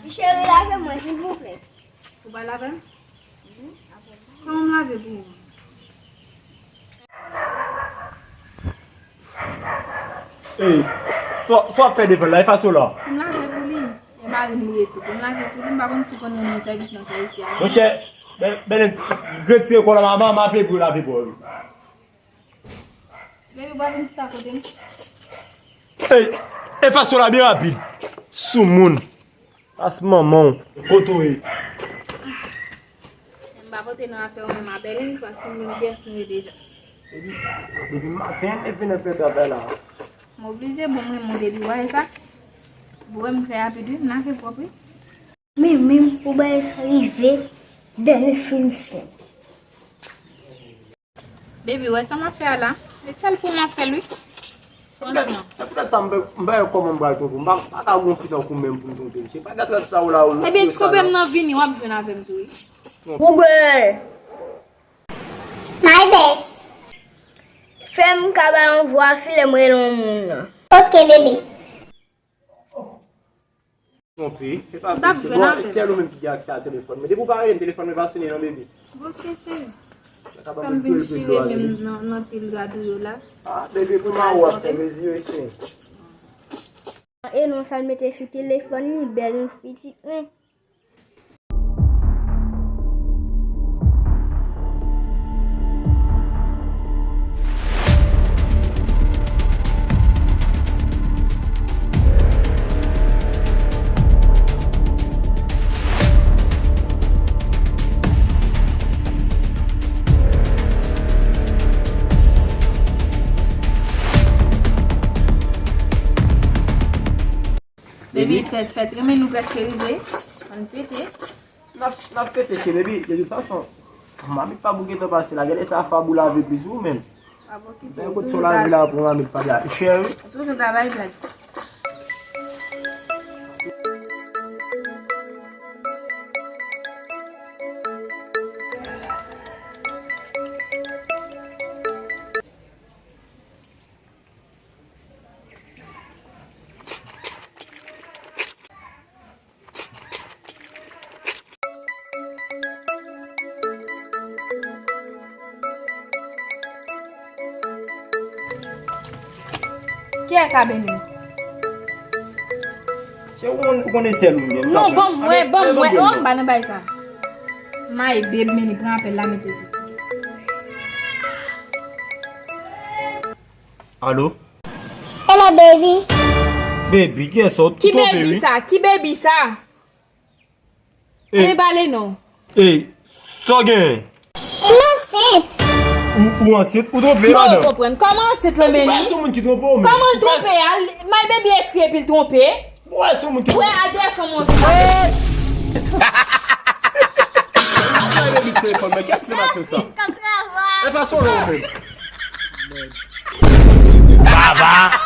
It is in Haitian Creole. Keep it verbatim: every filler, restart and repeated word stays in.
Cheri, lave mwen, silvouplè. Ou pa lave m? Kòman m lave pou ou? Ey, sa w ap fè devan la, e fason la. M lave pou li. E mari m li ye tou. M lave pou li, m pa konn si w konn renmen sèvis nan kay isi a. Monchè, Bèlens, retire kò la, m ap vle pou lave pou ou. Baby, w ap vin chita kote m? Ey, e fason la byen rapid. Soumoun. Pas manman w. Kote w ye? M pa pote nan afè w menm a Bèlens, paske m menm pyès nou ye deja. Depi, depi maten, depi nan fè travay la. M oblije, bon, mwen, mwen, baby, w wè sa? Bon, m fè rapid, wi, m lave pwòp, wi. Men, men, pou bagay sa rive, dènye finisyon. Baby, wè sa m ap fè a la? E sèl pou m ap fè l, wi. Franchman. Se poutèt sa m pa, m pa wè kòman m pral twonpe w. M pa, pa ka gon fi tankou w menm pou m twonpe l. Se pa gate sa w la, ou. Ebyen, twonpe m nan vini, w ap jwenn avè m tou, wi. Google. My best. Fè m ka ba yon vwa, file m rele yon moun nan. Ok, bebe. Twonpe. Se pa vre, se bon, se sèl ou menm ki gen aksè a telefòn mwen. Depi w pa rele m, telefòn mwen pa sonnen non, baby. Ok, cheri. Fè m vin chire menm nan, nan pil gad ou yo la. Ah, baby, pou m a ou ap fè mezi yo, cheri. E non, sa l mete sou telefòn li, bèl yon pitit, wi. Baby, fèt, fèt, renmen nou prèske rive. Ann fete. N ap, n ap fete, cheri, baby. De tout fason, mamit Fab ou gentan pase la. Gade sa Fab ou lave plis ou menm. Fab okipe. Fè kout tou, sou lavi la pou mamit Fab la. Cheri. Toujou travay, blag. Kiyès a Beni? Se ou konn, ou konn sèl ou ye. Non, ban m wè, ban m wè. Oh, m pa nan bay sa. My babe, men li pran apèl la, mete sou. Alo? Hello, baby. Baby, kiyès sa? Ou twonpe, wi. Ki baby sa? Ki baby sa? Ey. Men pale non. Ey, sa w genyen? M ansent. Ou, ou ansent? Ou twonpe, madanm? Mwen konprann. Kòman ansent lan, Beni? Ou wè se yon moun ki twonpe w, men. Kòman l twonpe a? My baby ekri epi l twonpe. Ou wè se yon moun ki twonpe. Ou wè adrès an, monchè. Hey! My baby telefòn, men kiyès ki te mache sa? E pa solo, men. Baba.